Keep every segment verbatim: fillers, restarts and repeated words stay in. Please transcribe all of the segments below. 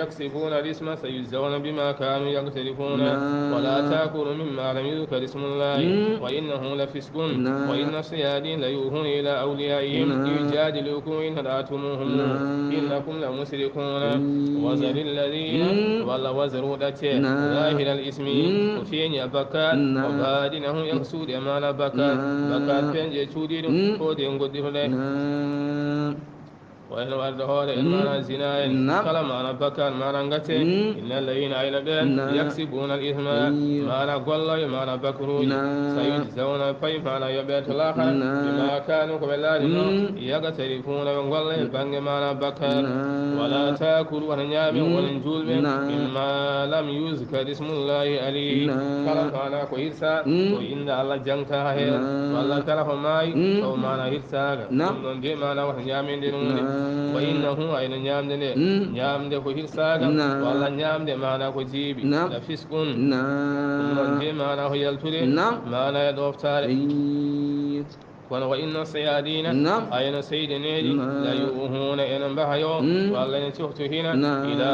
يكسبون الإثم سيجزون بما كانوا يقترفون. نعم. ولا تأكلوا مما لم يذكر اسم الله. مم. وإنه لفسق. نعم. وإن الصيادين ليوحون إلى أوليائهم. نعم. ليجادلوكم وإن أطعتموهم. نعم. إنكم لمشركون. مم. وذر الذين. مم. ولا وزروا دتي. نعم. ظاهر الإثم. مم. وفيني بكات. نعم. وباطنه يقصد أمانة بكات. نعم. بكات فين جي تودي. مم. كودي نقدر. نعم. Wayno warde hoore en. Mm. Maana zina en. Naam. Kala maana bakkaat, maana ngate. Mm. Inna alladhina, ayna ɓeen. Naam. Yaksibuna al isma. Ayyo. Maana golloye, maana bakruuji. Naam. Sayujzawna, pay maana yoɓe to laakhara. Naam. Bima kanu, ko ɓe laari no. Mm. Yaqtarifuna, ɓe golla e bannge maana bakkaat. Naam. Wala takulu, wata ñaamen, mm, wala njuulɓe. Naam. Mimma lam yuzkar ismullahi alayhi. Naam. Kala maana ko hirsa, mm, ko innde Allah jangta heen. Naam. Walla kala ko maayi, mm, taw maana hirsaaka. Naam. Ɗum noon de maana wata ñaaminde ɗum de. Naam. Wa innahu, ayno ñaamde nde. Mm. Ñaamde ko hirsaaka, naam, walla ñaamde maana ko jiiɓi. Naam. La fiskun. Naam. Ɗum noon de maana ko yaltude. Naam. Maana e ɗoftaare. Ayyo. Kono wa inna sayadina, naam, ayno seydeneeji, naam, la yuuhuuna, ene mbahayo, mm, walla ene cohtohina, naam, ila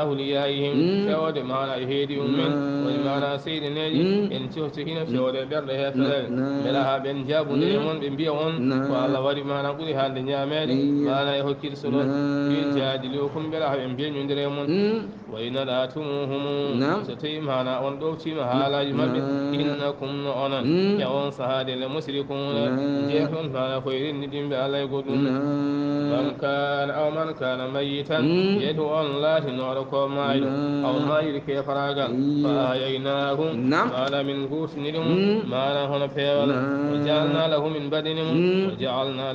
awliyaihim, mm, fewde maana e heedi um men. Naam. Woni maana seydeneeji, mm, en cohtohina fewde ɓerɗe heefereɓe. Naam. Mbela haa ɓen jaabondira e, mm, mon, ɓe mbiya on, naam, ko Allah waɗi maana ɓuri haalde ñaameede, iyo, maana e hokkirsuɗon. Naam. Yujaadilukum, mbela haa ɓe mbeñondira e mon. Mm. Wa in ata'tumuhum, naam, so tawi maana on ɗoftiima haalaaji maɓɓe, naam, innakum, no onon, mm, e on sahaa de, le mushrikuna, naam, jeehɗon maana koye renndidinɓe Allah e goɗɗum. Naam. Man kana, aw man kana mayyitan, mm, yeetu on laatinooɗo ko maayɗo, naam, aw maayiri keefaraagal, iyo, fa ahyaynahu, naam, maana min guurtini ɗum, mm, maana hono peewal, naam, wa ja'alna lahu, min mbaɗini mo, mm, wa ja'alna